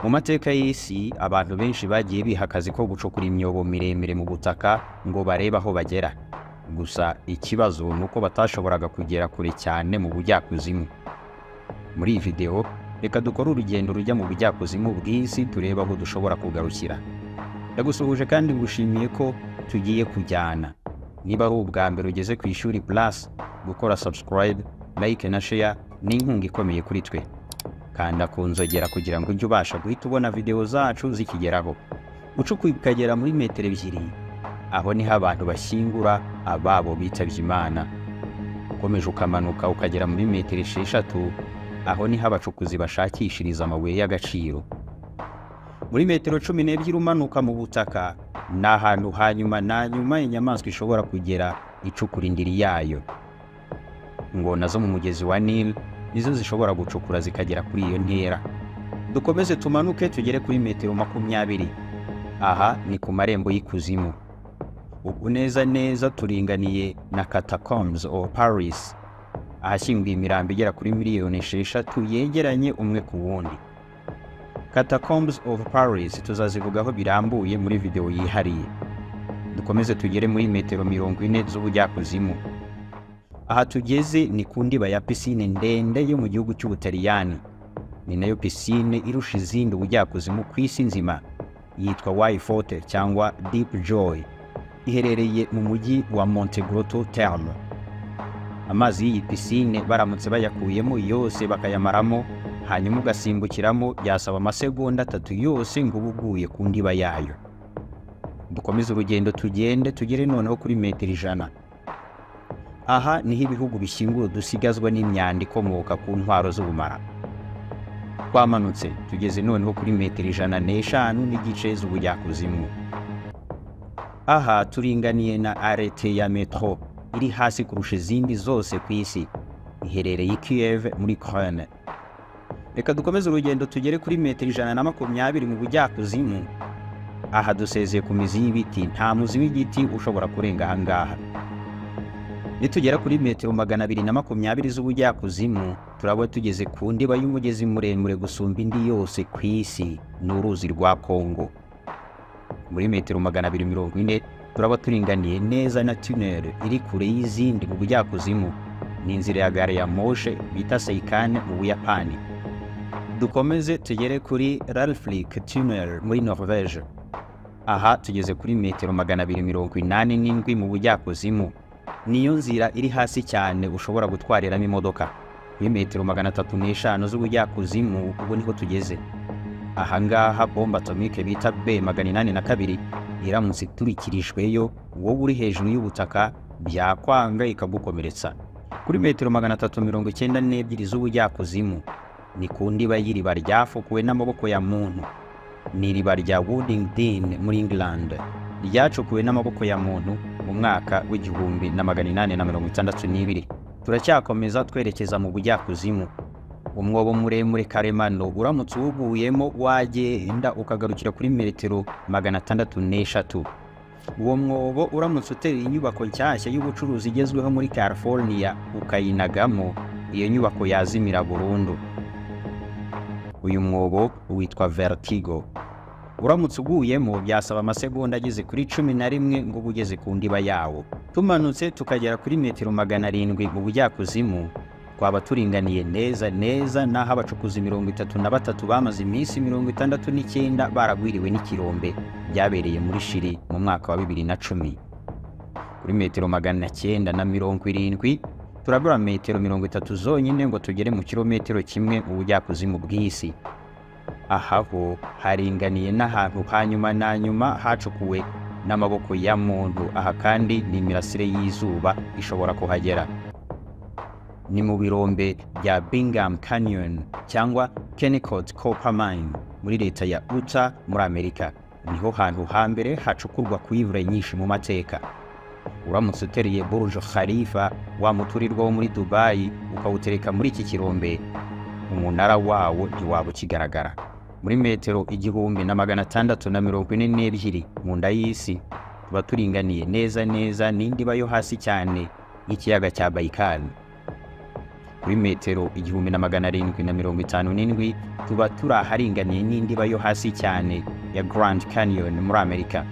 Mu mateka y'isi, abantu benshi bagiye biha akazi ko gucukura imyobo miremire mu butaka ngo barebe aho bagera. Gusa ikibazo ni uko batashoboraga kugera kure cyane mu bujyakuzimu. Muri iyi video, reka dukore urugendo rujya mu bujyakuzimu bw'isi, turebe aho dushobora kugarukira. Ndagusuhuje kandi ngushimiye ko tugiye kujyana. Niba ari ubwa mbere ugeze ku Ishuri Plus, gukora subscribe, like na share ni inkunga ikomeye kuri twe. Kanda ku nzogera kugira ngo ujye ubasha guhita ubona video zacu zikigeraho. Ucukuye ukagera muri metero 2, aho niho abantu bashyingura ababo bitabye Imana. Ukomeje ukamanuka ukagera muri metero 6, aho niho abacukuzi bashakishiriza amabuye y'agaciro. Muri metero 12 umanuka mu butaka, ni ahantu hanyuma na nyuma inyamaswa ishobora kugera icukura indiri yayo. Ingona zo mu mugezi wa Nile nizo zishobora gucukura zikagera kuri iyo ntera. Dukomeze tumanuke tugere kuri metero 20. Aha ni ku marembo y'ikuzimu. Ubu neza neza turinganiye na Catacombs of Paris, ahashyinguye imirambo igera kuri miliyoni 6 yegeranye umwe ku wundi. Catacombs of Paris tuzazivugaho birambuye muri video yihariye. Dukomeze tugere muri metero 40 z'ubujyakuzimu. Aha tugeze ni ku ndiba ya pisine ndende yo mu gihugu cy'Ubutaliyani. Ni nayo pisine irusha izindi ubujyakuzimu ku isi nzima. Yitwa Y40 cyangwa Deep Joy. Iherereye mu mujyi wa Montegrotto Terme. Amazi y'iyi pisine baramutse bayakuyemo yose bakayamaramo, hanyuma ugasimbukiramo, byasaba amasegonda 3 yose ngo ube uguye ku ndiba yayo. Dukomeze urugendo tugende tugere noneho kuri metero 100. Aha niho ibihugu bishyingura udusigazwa n'imyanda ikomoka ku ntwaro z'ubumara. Twamanutse tugeze noneho kuri metero 105.5 z'ubujyakuzimu. Aha turinganiye na arete ya metro iri hasi kurusha izindi zose ku isi. Iherereye i Kiev muri Ukraine. Reka dukomeze urugendo tugere kuri metero 120 mu bujyakuzimu. Aha dusezeye ku mizi y'ibiti, nta muzi w'igiti ushobora kurenga aha ngaha. Nitugera kuri metero 220 z'ubujyakuzimu, turaba tugeze ku ndiba y'umugezi muremure gusumba indi yose ku isi, ni uruzi rwa Kongo. Muri metero 240 turaba turinganiye neza na tunnel iri kure y'izindi mu bujyakuzimu. Ni inzira ya gare ya moshe bita Seikan mu Buyapani. Dukomeze tugere kuri Ralflik Tunnel muri Norvège. Aha tugeze kuri metero 287 mu bujyakuzimu. Niyo nzira iri hasi cyane ushobora gutwariramo imodoka. Kuri metero 305 z'ubujyakuzimu ubu niho tugeze. Aha ngaha bombe atomike bita B802 iramutse iturikirijweyo, wowe uri hejuru y'ubutaka byakwanga ikagukomeretsa. Kuri metero 392 z'ubujyakuzimu ni ku ndiba y'iriba ryafukuwe n'amaboko ya muntu. Ni iriba rya Woodingdean muri England, ryacukuwe n'amaboko ya muntu mu mwaka w'1862. Turacyakomeza twerekeza mu bujyakuzimu. Umwobo muremure karemano uramutse uwuguyemo wagenda ukagarukira kuri metero 603. Uwo mwobo uramutse utereye inyubako nshyashya y'ubucuruzi igezweho muri California ukayinagamo, iyo nyubako yazimira burundu. Uyu mwobo witwa Vertigo. Uramutse uguyemo byasaba amasegonda ageze kuri 11 ngo ugeze ku ndiba yawo. Tumanutse tukagera kuri metero 700 mu bujyakuzimu, twaba turinganiye neza neza n'aho abacukuzi 33 bamaze iminsi 69 baragwiriwe n'ikirombe byabereye muri Chili mu mwaka wa 2010. Kuri metero 970 turabura metero 30 zonyine ngo tugere mu kilometero 1 mu bujyakuzimu bw'isi. Aha ho haringaniye n'ahantu hanyuma na nyuma hacukuwe n'amaboko ya muntu. Aha kandi ni imirasire y'izuba ishobora kuhagera. Ni mu birombe bya Bingham Canyon cyangwa Kennecott Copper Mine muri leta ya Utah muri Amerika. Niho hantu hambere hacukurwa cuivre nyinshi mu mateka. Uramutse utereye Burj Khalifa wa muturirwa wo muri Dubai ukawutereka muri iki kirombe, umunara wawo ntiwaba ukigaragara. Muri metero 1642 mu nda y'isi tuba turinganiye neza neza n'indiba yo hasi cyane y'ikiyaga cya Baikal. Kuri metero 1757 tuba turi aharinganiye n'indiba yo hasi cyane ya Grand Canyon muri Amerika.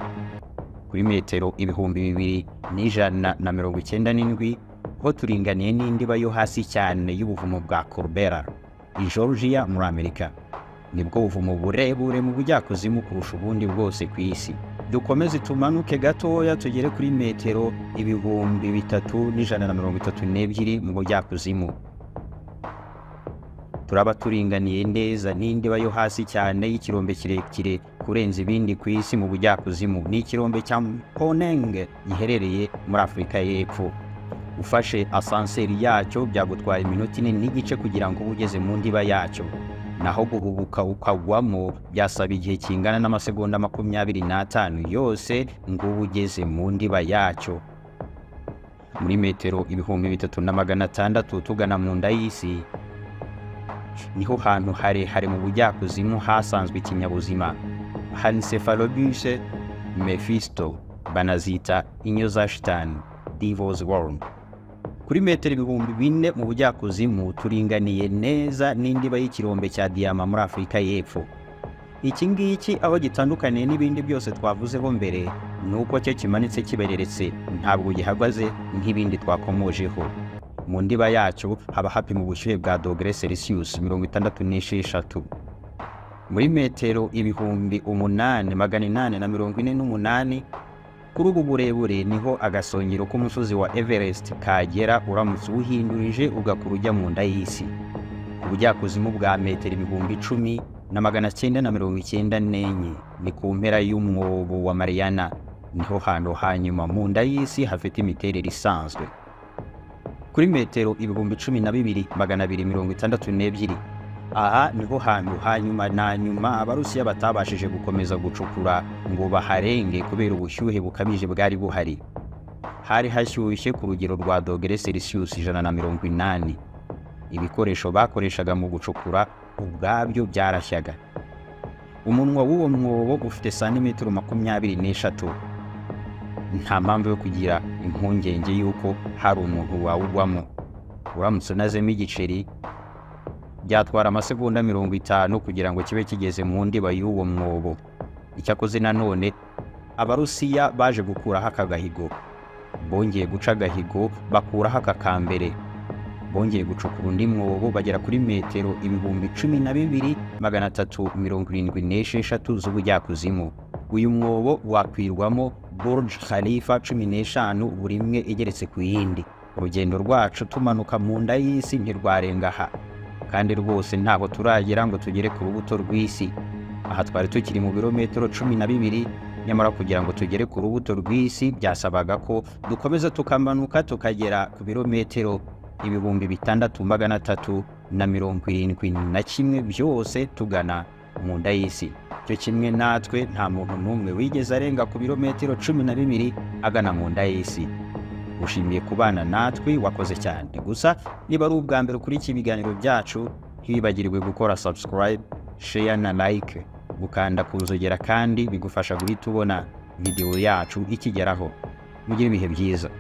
Kuri metero 2197 ho turinganiye n'indiba yo hasi cyane y'ubuvumo bwa Corbera i Georgia muri Amerika. Nibwo buvumo burebure mu bujyakuzimu kurusha ubundi bwose ku isi. Dukomeze tumanuke gatoya tugere kuri metero 3132 mu bujyakuzimu. Turaba turinganiye neza n'indiba yo hasi cyane y'ikirombe kirekire kurenza ibindi ku isi mu bujyakuzimu. Ni ikirombe cya Mponeng giherereye muri Afurika y'Epfo. Ufashe asanseri yacyo byagutwara iminota 4.5 kugira ngo ugeze mu ndiba yacyo. Naho guhubuka ukagwamo byasaba igihe kingana n'amasegonda 25 yose ngo ugeze mu ndiba yacyo. Muri metero 3600 tugana mu nda y'isi niho hantu harehare mu bujyakuzimu hasanzwe ikinyabuzima Hancephalobus mephisto, banazita inyo za shitani, Devil's Worm. Kuri metero 4000 mu bujyakuzimu turinganiye neza n'indiba y'ikirombe cya diyama muri Afurika y'Epfo. Iki ngiki aho gitandukaniye n'ibindi byose twavuzeho mbere ni uko cyo kimanitse kibereretse, ntabwo gihagaze nk'ibindi twakomojeho. Mu ndiba yacyo haba hapima ubushyuhe bwa dogere Celsius 66. Muri metero 8848 kuri ubu burebure niho agasongero k'umusozi wa Everest kagera uramutse uwuhindurije ugakura ujya mu nda y'isi. Ubujyakuzimu bwa metero 10994 ni ku mpera y'umwobo wa Mariana, niho hantu hanyuma mu nda y'isi hafite imiterere isanzwe. Kuri metero 12262 aha niho hantu hanyuma na nyuma Abarusiya batabashije gukomeza gucukura ngo baharenge kubera ubushyuhe bukabije bwari buhari. Hari hashyushye ku rugero rwa dogere Celsius 180. Ibikoresho bakoreshaga mu gucukura ubwabyo byarashyaga. Umunwa w'uwo mwobo ufite santimetero 23. Nta mpamvu yo kugira impungenge y'uko hari umuntu wawugwamo. Uramutse unazemo igiceri byatwara amasegonda 50 kugira ngo kibe kigeze mu ndiba y'uwo mwobo. Icyakoze nanone Abarusiya baje gukuraho aka gahigo. Bongeye guca agahigo bakuraho aka kambere. Bongeye gucukura undi mwobo bagera kuri metero 12376 z'ubujyakuzimu. Uyu mwobo wakwirwamo Burj Khalifa 15 buri imwe igeretse ku yindi. Urugendo rwacu tumanuka mu nda y'isi ntirwarenga aha, kandi rwose ntabwo turagera ngo tugere ku rubuto rw'isi. Aha twari tukiri mu birometero 12, nyamara kugira ngo tugere ku rubuto rw'isi byasabaga ko dukomeza tukamanuka tukagera ku birometero 6371 byose tugana mu nda y'isi. Cyo kimwe natwe nta muntu n'umwe wigeze arenga ku birometero 12 agana mu nda y'isi. Ushimiye kubana natwe, wakoze cyane. Gusa niba ari ubwa mbere kuri iki biganiro byacu, ntibibagirwe gukora subscribe, share na like, gukanda ku nzogera, kandi bigufasha guhita ubona video yacu ikigeraho. Mugire ibihe byiza.